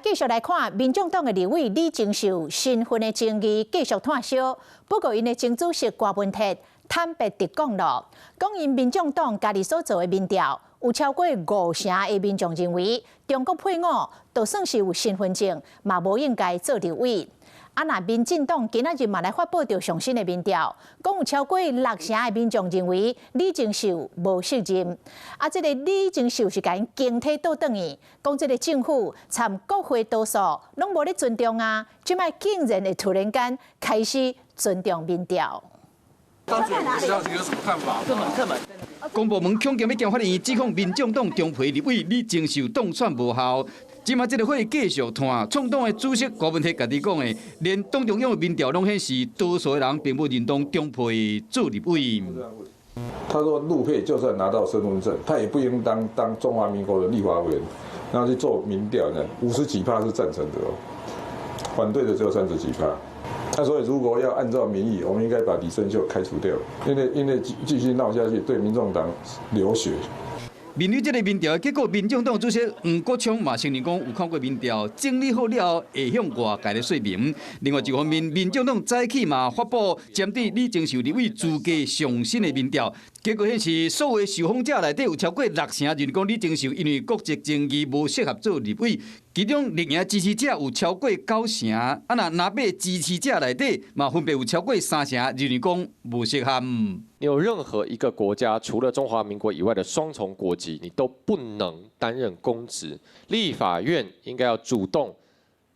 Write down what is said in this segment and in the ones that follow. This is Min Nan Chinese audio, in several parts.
繼續來看，民眾黨的立委李正秀身份的爭議繼續湠燒。不過，𪜶的前主席郭文鐵坦白直講囉，講𪜶民眾黨家己所做的民調，有超過五成的民眾認為，中國配偶就算是有身份證，嘛無應該做立委。啊，若民進黨今仔日嘛來發布著上新的民調，講有超過六成的民眾認為李正秀無適任。啊，這个李正秀是共𪜶經體倒轉去，講這个政府參國會多數攏無咧尊重啊，這擺竟然會突然間開始尊重民調。當選你有什麼看法？公部門恐驚欲檢法院指控民眾黨中皮立委李正秀當選無效。這馬這个火繼續湠，創黨的主席郭文鐵家己講的，連黨中央的民調攏顯示，多數的人並不認同中皮做立委。他說陸配就算拿到身份證，他也不應當當中華民國的立法委員，然後去做民調呢，五十幾趴是贊成的哦，反對的只有三十幾趴。那所以如果要按照民意，我們應該把李正秀開除掉，因為繼續鬧下去，對民眾黨流血。面對這个民調的結果，民眾黨主席黃國昌嘛承認講有看過民調，整理好了後會向外界來說明。另外一方面，民眾黨早起嘛發布針對李正秀立委資格上新的民調，結果顯示所有受訪者內底有超過六成認為講李正秀因為國籍爭議無適合做立委，其中綠營支持者有超過九成，啊若藍白支持者內底嘛分別有超過三成認為講無適合。你有任何一個國家除了中華民國以外的雙重國籍，你都不能擔任公職。立法院應該要主動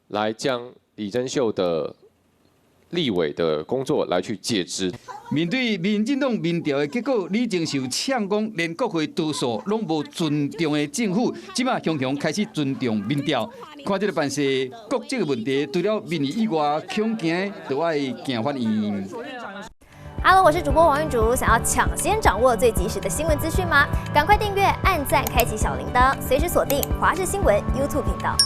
來將李貞秀的立委的工作來去解職。面對民進黨民調的結果，李正秀嗆講，連國會多數攏無尊重的政府，這馬雄雄開始尊重民調。看這个辦事，國籍的問題，除了民意以外，恐驚就愛行法院。 Hello，我是主播王玉竹，想要搶先掌握最及時的新聞資訊嗎？趕快訂閱、按讚、開啟小鈴鐺，隨時鎖定華視新聞 YouTube 頻道。